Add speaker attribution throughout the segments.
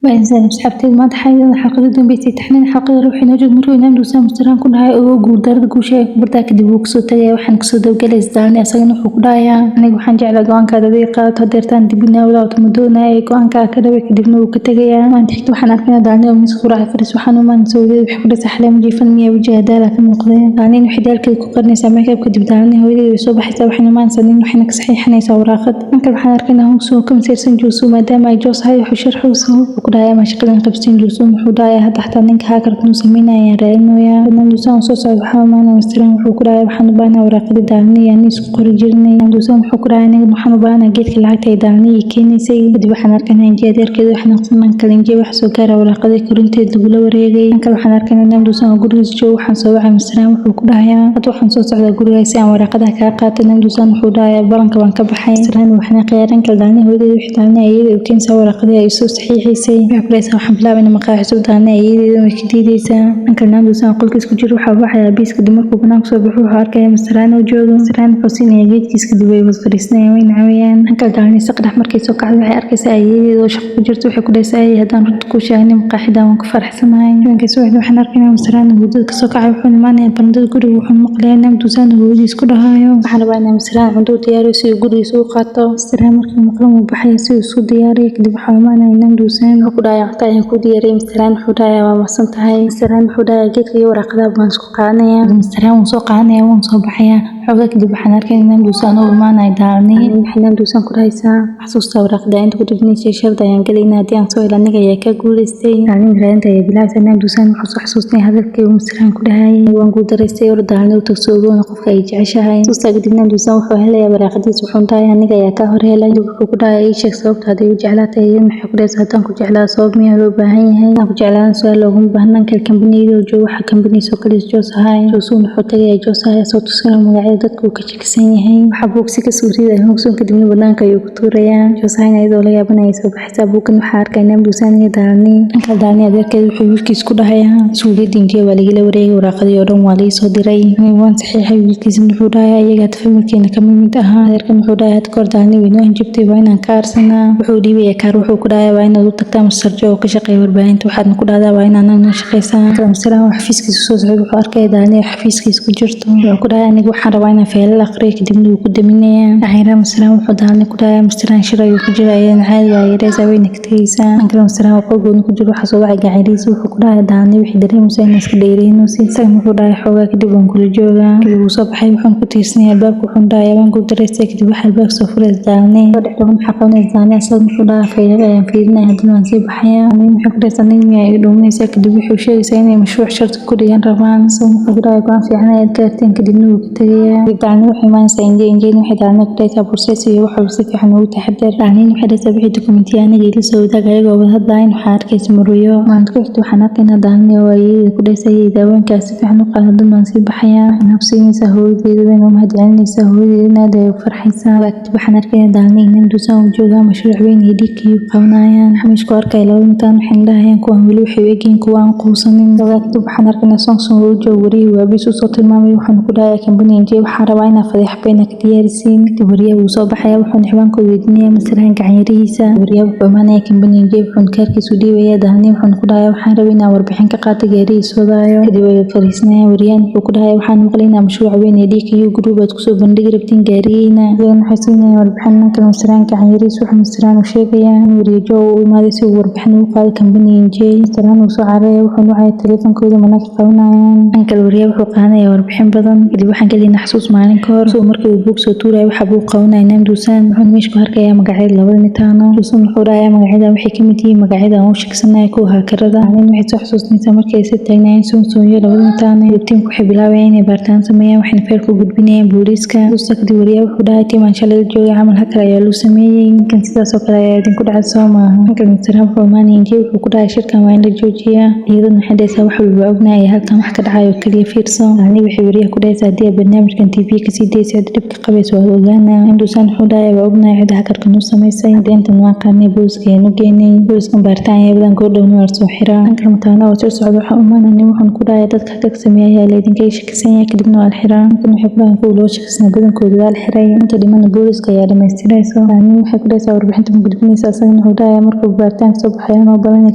Speaker 1: Waa asxaabteed maanta xayada xalqada dambeysay taxniin xalqada ruuxii noo joog markuu inaam duusaa mustaraan ku dhahay oo guuldarada guusha ay ku bartaa. Kadib wuu kasoo tagaya, waxaan kasoo dabgalay isdaalni. Asagana wuxuu ku dhahayaa: "Aniga waxaan jeclaa go-aankaada adiga qaadato, hadeertaan dib inaa wadaawto ma doonaya, go-aankaa ka dhabay." Kadibna wuu ka tagayaa. Maanta xigta waxaan arkaynaa daalni oo miis quraaca fadhis. Waxaan u imaan sawirada, waxay ku dhasay xaleem jiifan miyaa, wajiga daala ka muuqdeen. Daalnin waxay daalkeeda ku qarinaysaa makeup. Kadib daalni hooyadeed way soo baxaysaa, waxayna imaanaysaa nin, waxayna ka saxiixanaysaa waraaqad. Marka waxaan arkaynaa Hongsu oo ka masayrsan Juusu, maadaama ay Joos ahay wuxuu sharxayso. Wuxuu ku dhahayaa: "Ma shaqadan qabsin?" Juusu wuxuu dhahayaa: "Hadda xataa ninka hackerka nuu sameynaya raadinaya." Duusan soo socda waxaa imaanaya Mr. Wuxuu ku dhahayaa: "Waxaan u baahnaa waraaqadii daalni aan isku qori jirnay." Duusan wuxuu ku dhahayaa: "Aniga waxaan u baahnaa geedka lacagta ay daalni ii keenaysay." Kadib waxaan arkaynaa Injiya adeerkeeda, waxaan aqoonaan kale Injiya wax soo gaara waraaqadii korinteed lagula wareegay. Kale waxaan arkaynaa Naam Duusan oo gurigiisa joogo. Waxaan soo wacay Mr. Wuxuu ku dhahayaa: "Hadda waxaan soo socdaa guriga si aan waraaqadaha kaga qaato." Naam Duusan wuxuu dhahayaa: "Balanka waan ka baxay." Mr. Waxna khiyaaran kale daalni hooyadeed wixii daalni ayada u keenaysaa waraaqadii ay soo saxiixaysay. Waxay ku dhahaysaa: "Waxaan bilaabaynaa maqaaxi cusub." Daalni ayadeeda way ka diidaysaa. Dhanka Naam Duusan qolkiis ku jiro waxaa baxaya biis. Kadib markuu banaanka soo baxo, wuxuu arkaya Mr. oo joogo. Mr. wuxuu siinayaa geedkiis, kadib way wada fadhiisanayaan, wayna caawiyaan. Dhanka daalni saqdhex markay soo kacdo, waxay arkaysaa ayadeeda oo shaqo ku jirto. Waxay ku dhahaysaa: "Ay, haddaan runta kuu sheegnay, maqaaxidan waan ku faraxsanahay." Habeenkii subaxdii waxaan arkaynaa Mr. hurdada kasoo kacay. Wuxuu imaanayaa barandada guriga, wuxuu maqlayaa Naam Duusan hooyadiis ku dhahayo: "Waxaan rabaa inaan Mr. cunto u diyaariyo si uu gurigiisa u qaato." Mr. markii maqlo wuu baxaya si uu isu diyaariyo. Kadib waxaa imaanaya Naam Duusan, wuxuu ku dhahayaa: "Cunto ayaan kuu diyaariyay." Mr. wuxuu dhahayaa: "Waa mahadsan tahay." Mr. wuxuu dhahayaa: "Geedka iyo waraaqadaha baan isku qaadanayaa." Mr. wuu soo qaadanaya, wuuna soo baxayaa. Xoogaa kadib waxaan arkaynaa Naam Duusan oo imaanaya daalni. Waxay Naam Duusan ku dhahaysaa: "Xasuusta waraaqda inta ku dhignaysay, shardi ayaan galaynaa, haddii aan soo helo aniga ayaa ka guulaystay." Daalnin raadinta ayay bilaabaysaa. Naam Duusan wuxuu soo xasuustay hadalkii uu Mr. ku dhahayay: "Waan guuldareystay, or daalni u tagso, ogoona qofka ay jeceshahay." Xasuusta kadib Naam Duusan wuxuu helayaa waraaqadiisa, wuxuu dhahayaa: "Aniga ayaa ka hor helay." Wuxuu ku dhahayaa: "Ii sheeg sababta hadday u jeclaatay." Iyadana waxay ku dhahaysaa: "Haddaan ku jeclaa, sabab miyaa loo baahan yahay? Haddaan ku jeclaana, su'aal looguma baahnan kale." Kambaniyada oo joogo waxaa kambani soo kalis Joos ahay. Joosuun wuxuu tagayaa Joos ahay, soo tusinaya magacyada dadka uu ka shakisan yahay. Waxaa buugsi ka soo riidaya Hongsun, kadibna banaanka ayuu ku tuurayaa. Joos ahayna iyadoo la yaabanaya soo baxaysaa buuggan. Waxaa arkaya Naam Duusan iyo daalni. Dhanka daalni adeerkeed wuxuu wiilkiis ku dhahayaa: "Suuliyadda Injiya waa lagala wareegay, waraaqadii oo dhan waa laii soo diray, waan saxiixay." Wiilkiisana wuxuu dhahayaa: "Iyagaa familkeena ka mid ahaa." Adeerkan wuxuu dhahayaa: "Had kahor daalni way noo hanjabtay, waa inaan ka aarsanaa." Wuxuu dhiibayaa kaar, wuxuu ku dhahayaa: "Waa inaad u tagtaa Mr. Joe oo ka shaqeeya warbaahinta, waxaadna ku dhahdaa waa inaad noo shaqeysaa." Mr. oo xafiiskiisa soo socday wuxuu arkaya daalni oo xafiiskiisa ku jirto. Wuxuu ku dhahayaa: "Aniga waxaan rabaa inaan faylal aqriyo." Kadibna wuu ku daminayaa. Axira Mr. wuxuu daalni ku dhahayaa: "Mr. shir ayuu ku jira." Ayadana caadi waa yareysaa, wayna ka tegaysaa. Dhanka Mr. oo qol gooni ku jiro, waxaa soo wacay gacalihiisa. Wuxuu ku dhahayaa: "Daalni wixii dareemaysaa inaan iska dheereyno si." Isagana wuxuu dhahay: "Xoogaa kadib waan kula joogaa." Kadib wuu soo baxay, wuxuuna ku tiirsanaya albaabka, wuxuuna dhahayaa: "Waan guuldareystay." Kadib waxaa albaabka soo furaysa daalni soo dhex dhawan, waxaa qabanaysa daalni. Asagana wuxuu dhahaa: "Faylal ayaan fiirinaya, haddana waan sii baxayaa." Aniga waxay ku dhahaysaa: "Aniga miyaa iga dhuumanaysaa?" Kadib wuxuu sheegaysaa inay mashruuc sharti ku dhigan rabaan. Isagana wuxuu ku dhahayaa: "Go'aan fiican ayaad gaarteen." Kadibna wuu ka tagayaa. Kadib daalni waxay imaanaysaa Injiya. Injiyana waxay daalni ku dhahaysaa: "Process iyo wax walba si fiican ugu taxadar." Daalnin waxay dhahaysaa: "Wixii dokumentiya aniga ila soo wadaag." Ayagoo wada hadlayan waxaa arkaysa Maruyo. Maalinta ku xigta waxaan arkaynaa daalni oo ayeeyada ku dhahaysa: "Ayay, daawooyinkaas si fiican u qaado, haddana waan sii baxayaa." Waxay habsiinaysaa hooyadeeda, wayna u mahadcelinaysaa, hooyadeedana aad ay u farxaysaa. Kadib waxaan arkaynaa daalni Naam Duusan oo joogaa mashruuc weyn ay DKU qabanayaan. Xamish ku arkaya laba intaan, waxayna dhahayaan: "Kuwan weli waxay u egyihiin kuwa aan quusanin." Kadib waxaan arkaynaa Songson oo joogo wariyihii waabiis usoo tilmaamay, wuxuuna ku dhahayaa: "Kambani Injiya waxaan rabaa inaa fadeex bayna ka diyaarisiin." Kadib wariyaha wuu soo baxaya, wuxuuna xibaankooda weydiinayaa masrahan gacanyarihiisa. Wariyaha wuxuu imaanaya kambani Injiya, wuxuuna kaarkiisa u dhiibayaa daalni, wuxuuna ku dhahayaa: "Waxaan rabay inaan warbixin ka qaato gaarigiisa wadaayo." Kadib way fariisanayaan. Wariyahan wuxuu ku dhahayaa: "Waxaan maqlay inaa mashruuc weyn ee DKU Group aad kusoo bandhigi rabtiin gaarigiina." Iyagana waxay siinayaan warbixin. Ninkan masrahan gacanyarihiisa wuxuu masrahan u sheegayaa in wariye Joe uu imaaday si uu warbixin ugu qaado kambani Injiya. Masrahan wuu soo cararaya, wuxuuna wacaya taleefankooda, mana ka qabanayaan. Dhanka wariyaha wuxuu qaadanayaa warbixin badan. Kadib waxaan gelaynaa xasuus maalin ka hor. Soo markii uu buug soo tuuraya, waxa buu qabanaya Naam Duusan, wuxuuna meesha ku arkayaa magacyada labada mitaano. Duusan wuxuu dhahayaa: "Magacyada waxay ka mid yihiin magacyada aan u shakisanaya kuwa hackerada." Maalin waxay soo xasuusinaysaa markii ay soo taagnaayeen Songson iyo labada mitaano. Kadib tiimku waxay bilaabayaan inay baaritaan sameeyaan, waxayna fayl ku gudbinayaan booliiska. Xusuusta kadib wariyaha wuxuu dhahay: "Tiim aan shalay la joogay camal hacker ayaa loo sameeyay, ninkan sidaas oo kale ayaa idinku dhacay, soo maaha?" Ninkan Mr. wuxuu imaanaya Injiya, wuxuu ku dhahay: "Shirkan waa in la joojiyaa." Iyadana waxay dhahaysaa: "Wax walba ognahay, halkan wax ka dhacayo kaliya fiirso." Maalin waxay wariyaha ku dhahaysaa: "Haddii aad barnaamijkan Barnaamijkan TV kasii daysay cid dhibka qabaysa waa la ogaanaa. Namduusaan wuxuu dhahay waa ognahay cida hackerka noo samaysay, deyntan waan qaadnay, booliska ayaan u geynay, booliskan baaritaan ayaa wadaan, goordhowna waa lasoo xiraa. Dhanka mataana oo soo socda waxaa u imaanaya waxaan ku dhahay dadka hackerka sameeya ayaa laydinkaga shakisan yahay, kadibna waa la xiraa. Ninkan waxay ku dhahaan kuwa loo shakisnaa badankooda waa la xiray, inta dhimana booliska ayaa dhamaystirayso. Nin waxay ku dhahaysaa warbixinta ma gudbinaysa, asagana wuxuu dhahayaa markuu baaritaanka soo baxayo noo badanaya,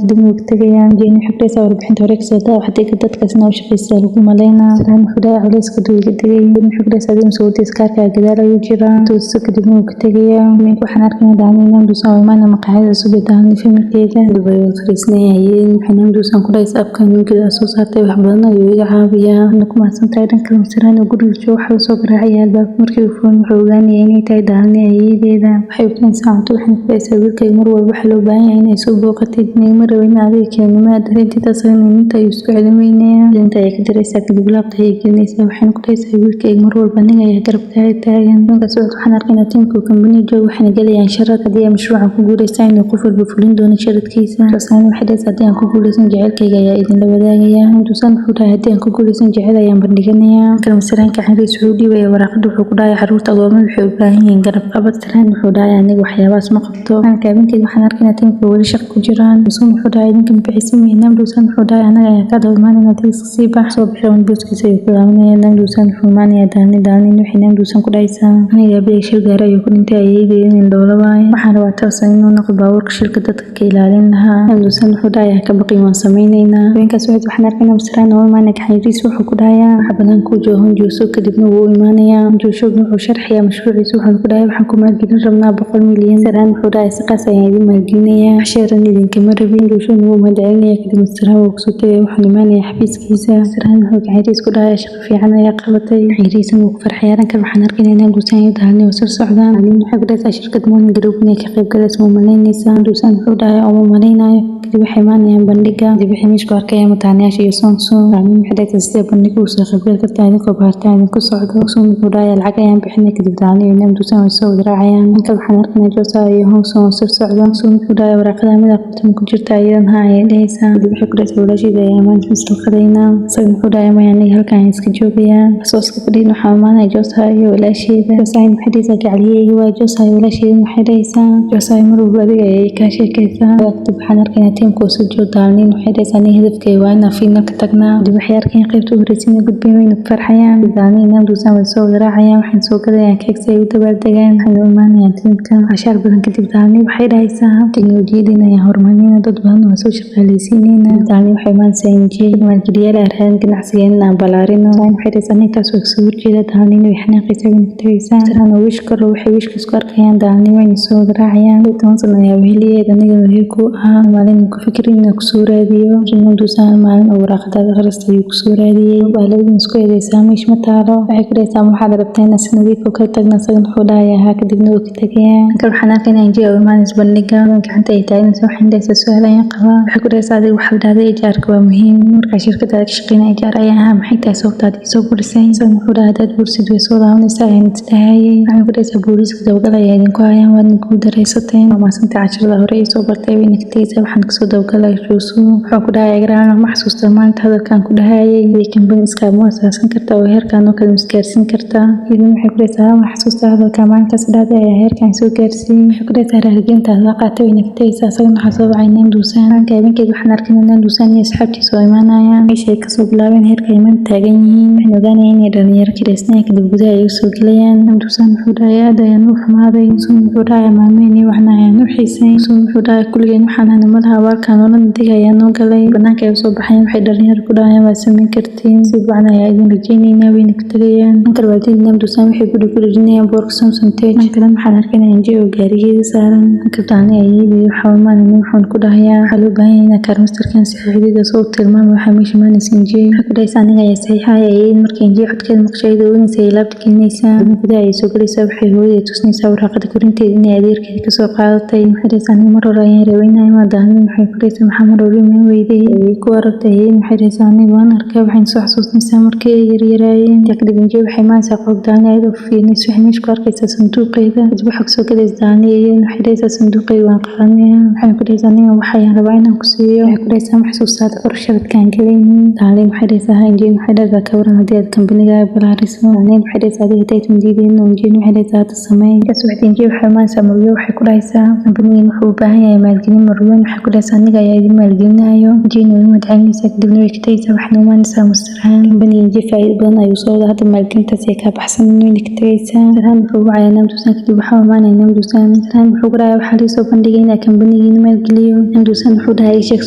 Speaker 1: kadibna wuu ka tagayaa. Jane waxay ku dhahaysaa warbixinta hore kasoo daa, waxaa dadkaasna u shaqaysaa lagu malaynaa. Saraan wuxuu dhahayaa culayska duu iga degay. Jane waxay ku dhahaysaa adiga mas'uuliyadda kaarka gadaal ayuu jiraa, tooso, kadibna wuu ka tagayaa. Iminka waxaan arkaynaa Daani Namduusan oo imaanaya maqaaxida cusub ee Daani familkeeda dib ay fariisanayeen. Waxay Namduusan ku dhahaysaa afka ninkeeda soo saartay wax badan ayuu iga caawiyaa, waxaana ku mahadsantahay. Dhanka Saraan oo guriga joogo waxaa lasoo garaacaya albaabka. Markii uu furan wuxuu ogaanaya inay tahay Daani ayeedeeda. Waxay u keenaysaa cunto, waxayna ku dhahaysaa wiilkayga mar walba waxaa loo baahan yahay inay soo booqatid, nigama rabo in adiga kelinimo aad dareentid. Asagana inta ayuu isku celimeynaya, inta ayay ka daraysaa, kadib laabta ayay gelinaysaa, waxayna ku dhahaysaa wiilkayga mar walba aniga ayaa garabkaaga taagan. Markaas waxaan arkaynaa tiimka kambani jooga, waxayna galayaan sharad haddii ay mashruucan ku guuleystaan inuu qof walba fulin doono sharadkiisa. Rasaan waxay dhahaysaa haddii aan ku guuleysan jaceylkayga ayaa idinla wadaagaya. Namduusan wuxuu dhahay haddii aan ku guuleysan jaceyl ayaan bandhiganayaa. Kalmasaraanka xaggiisa wuxuu dhiibaya waraaqada, wuxuu ku dhahay carruurta agoomada waxay u baahan yihiin garab qabad. Saraan wuxuu dhahay aniga waxyaabahaas ma qabto. Anka habeenkii waxaan arkaynaa tiimka weli shaqo ku jiraan. Musun wuxuu dhahay idinka ma bixisa miya? Namduusan wuxuu dhahay anaga ayaa ka daba imaanayna, adiga iska sii bax. Soo bixi booskiisa ayuu ku laabanaya. Namduusan wuxuu imaanayaa Daani. Daani waxay Namduusan ku dhahaysaa aniga aabbahay shil gaari ayuu ku dhintay, ayeeydey in dhoola waaye, waxaan rabaa toosan inuu noqdo baabuurka shilka dadka ka ilaalin lahaa. Namduusan wuxuu dhahay ha ka baqin, waan sameynaynaa. Habeenkaas waxaan arkaynaa Masraan oo imaanaya gaxanyariis, wuxuu ku dhahayaa waxa badan ku joogo Honjuuso, kadibna wuu u imaanayaa. Honjuuso wuxuu sharxayaa mashruuciisa, wuxuuna ku dhahay waxaan ku maalgelin rabnaa 100 milyan. Saraan wuxuu dhahay si qaas ayaan idin maalgelinayaa, wax sheeran idinkama rabin. Honjuusona wuu mahadcelinaya, kadib Masraan wuu kusoo tagay, wuxuuna imaanayaa xafiiskiisa. Saraan wuxuu gaxanyariis ku dhahayaa shaqo fiican ayaa qabatay, gaxanyariisna wuu ku farxayaa. Dhankan waxaan arkaynaa Namduusan iyo Daani oo soo socdaan. Daani waxay ku dhahaysaa shirkad Morning Group inay ka qayb galayso ma malaynaysaa? Namduusan wuxuu dhahay oo ma malaynayo. Kadib waxay imaanayaan bandhiga, kadib waxay meesha ku arkayaan mataanayaasha iyo Sonson. Daani waxay dhahaysaa sidee bandhiga usoo qaybgali kartaa idinkoo baaritaan idinku socdo? Son wuxuu dhahayaa lacag ayaan bixinay, kadib Daani iyo Namduusan way soo wada raacayaan. Dhankan waxaan arkaynaa Josa iyo Hongson oo soo socda. Son wuxuu dhahayaa waraaqada mid qabta ma ku jirta iyadan? Haa ayay dhahaysaa. Kadib waxay ku dhahaysaa walaasheeda ayaa maanta masal qadaynaa. Isaga wuxuu dhahayaa maya, aniga halkaan iska joogayaa. Soo iska fadhiin waxaa imaanaya Josa iyo walaasheeda. Josa waxay dhahaysaa gacaliyeyga waa Josa, iyo walaasheeda waxay dhahaysaa Josa mar walba adiga ayay kaa sheekaysaa. Kadib waxaan arkaynaa tiimka oo soo jooga. Daalnin waxay dhahaysaa aniga hadafkayga waa inaan finalka tagnaa. Kadib waxay arkayaan qaybta u horreysay inay gudbeen, wayna ku farxayaan. Daalnin Namduusan way soo wada raacayaan, waxayna soo gadayaan keeg si ay u dabaaldegaan. Waxayna u imaanayaan tiimka cashaar badan. Kadib Daalnin waxay dhahaysaa teknolojiyadiina ayaan horumarinayna, dad badan waa soo shaqaaleysiinayna. Daalnin waxay imaanaysaa NJ maalgeliyaal aan raadin ganacsigeena aan balaarino. Daalnin waxay dhahaysaa aniga taas waa kasoo horjeeda. Daalnin way xanaaqaysaa, wayna ka tagaysaa. Saraan oo wish karo waxay wishka isku arkayaan. Daalnin wayna soo wada raacayaan. 10 sano ayaa weheliyeed anigana wehel ku ahaa, maalin ku fikirin inaan kusoo raadiyo. Namduusan maalin oo waraaqadaada akhrista ayuu kusoo raadiyey, baa labadin isku eedeysaa meesh ma taalo. Waxay ku dhahaysaa waxaad rabtaa inaan si nadiif oo kala tagna? Isagana wuxuu dhahayaa haa, kadibna wuu ka tagayaa. Dhankan waxaan arkaynaa NJ oo imaanaysa bandhiga, gacanta ay taaganaysa. Waxay dhahaysaa su'aal ayaan qabaa. Waxay ku dhahaysaa adiga waxaad dhahday HR-ka waa muhiim, markaa shirkadaada ka shaqeynaya HR ayaan ahaa, maxay tahay sababta aad iisoo burisay? Isagana wuxuu dhahay haddaad bursid way soo laabanaysaa ayaan isdhahayay. Waxay ku dhahaysaa booliiska dabagal ayaa idinku hayaan, waadna guuldaraysateen, waa mahadsantay casharada hore ii soo bartay. Wayna ka tagaysaa. Waxaan kasoo dabagalay Juusu, wuxuu ku dhahay garaan ma xasuusta maalinta hadalkan ku dhahayay iyo kambani iskaa ma asaasan kartaa oo heerkan oo kale misgaarsiin kartaa? Iyadana waxay ku dhahaysaa ma xasuusta hadalkan maalintaas dhahday ayaa heerkan soo gaarsiiyey. Waxay ku dhahaysaa raaligelintaas la qaatay, wayna ka tagaysaa. Isagana waxaa soo wacay Namduusan. Maalinka habeenkeed waxaan arkaynaa Namduusan iyo asxaabtiisa oo imaanayaan meesha ay kasoo bilaabeen heerka ay maanta taagan yihiin. Waxayna ogaanayaan inay dhalinyaro kireysnayaan, kadib gudaha ay usoo gelayaan. Namduusan wuxuu dhahay aad ayaan u xumaaday. Sun wuxuu dhahay maalmeheni waxna ayaan u xiisay. Sun wuxuu dhahay kulligeen waxaan hana malaha abaalkan oo dhan diga ayaa noo galay. Banaanka ay usoo baxayaan, waxay dhalinyaro ku dhahayaan waa samayn kartiin, si wacan ayaa idin rajaynaynaa, wayna ka tagayaan. Dhanka waalidiinta Namduusan waxay guri ku dhejinayaan boorka Samsung Tech. Dhanka kalena waxaan arkaynaa NJ oo gaarigeeda saaran. Dhanka Daani ayeeyadii waxaa imaanaya wuxuuna ku dhahayaa waxaa loo baahan yahay inaad kaarmastarkan saxiixdida soo tilmaama. Waxaa meesha imaanaysa NJ, waxay ku dhahaysaa aniga ayaa saxiixaya. Ayeeyada markay NJ codkeeda maqshay ayada oynaysa ay laabta gelinaysaa. Gudaha ayay soo galaysaa, waxay hooyada tusinaysaa waraaqada korinteeda inay adeerkeeda kasoo qaadatay. Waxay dhahaysaa aniga mar hore ayaan rabay inaan imaado. Daani waxay ku dhahaysaa maxaa mar hore imaan weyday? Ayay ku aragtay. Ayeeyada waxay dhahaysaa aniga waan arkay, waxayna soo xasuusinaysaa markii ay yaryaraayeen. Intaa kadib NJ waxay imaanaysaa qolka Daani ayadoo fiirinaysa, waxay meesha ku arkaysaa sanduuqeeda. Kadib waxaa kusoo galaysa Daani, iyadana waxay dhahaysaa sanduuqeyga waan qaadanayaa. Waxayna ku dhahaysaa aniga waxayaan rabaa inaan ku siiyo. Waxay ku dhahaysaa ma xasuustaad hor sharadkaan galaynin? Daani waxay dhahaysaa haa. NJ waxay dhahaysaa ka waran haddii aad kambanigaaga balaariso? diyaariso. Daalniin waxay dhahaysaa adiga hadday tundiideen. Jane waxay dhahaysaa hadda sameey. Markaas subaxdii Jane waxay imaanaysaa Maryo, waxay ku dhahaysaa kambanigan wuxuu u baahan yahay maalgelin. Maryon waxay ku dhahaysaa aniga ayaa idin maalgelinayo. Jane way u mahadcelinaysaa, kadibna way ka tagaysaa. Waxayna imaanaysaa Mr. Han. Kambanigan Jane faa'iido badan ayuu soo wadaa, hadda maalgelintaas ay kaa baxsan, wayna ka tagaysaa. Mr. Han wuxuu wacayaa Namdusan, kadib waxaa imaanaya Namdusan. Mr. Han wuxuu ku dhahayaa waxaa lii soo bandhigay inaa kambanigiina maalgeliyo. Namdusan wuxuu dhahay ii sheeg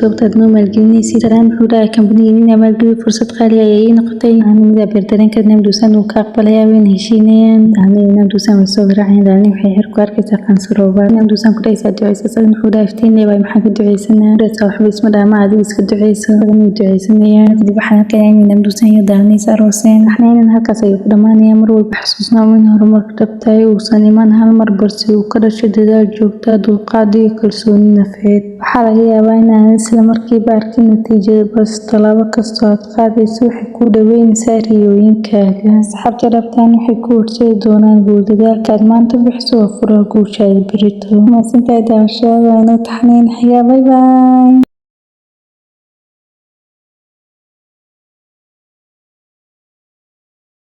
Speaker 1: sababta aad noo maalgelinaysid. Mr. Han wuxuu dhahay kambanigiina inaa maalgeliyo fursad qaali ah ayay ii noqotay. Mida beerdareenka Namdusan uu ka aqbalayaa, wayna heshiinayaan. Daalniin Namdusan way soo garaacayaan. Daalniin waxay xir ku arkaysaa qansaroobaa. Namdusan ku dhahaysaa duceysa. Isagana wuxuu dhahay iftiin waay, maxaan ka duceysanaa? Dhahaysaa waxba isma dhaama, adiga iska duceyso. Isagana wuu duceysanayaa. Kadib waxaan arkayaa inay Namdusan iyo Daalniin is arooseen. Waxna halkaas ayuu ku dhamaanayaa. Mar walba xasuusnaa in horumarka dhabta ahi uusan iman hal mar, balse uu ka dhasho dadaal joogto ah, dulqaad iyo kalsooni nafeed. Waxaa laga yaabaa in aadan isla markiiba arkin natiijada, balse tallaabo kasta oo aad qaadayso waxay kuu dhoweynaysaa riyooyinkaaga. Asxaabta dhabta ahna waxay kuu horseedi doonaan guul. Dadaalka aad maanta bixiso waa furaha guushaada berrito. Mahadsantahay daawashadaada. Waa inoo taxniin xiga. Bye bye.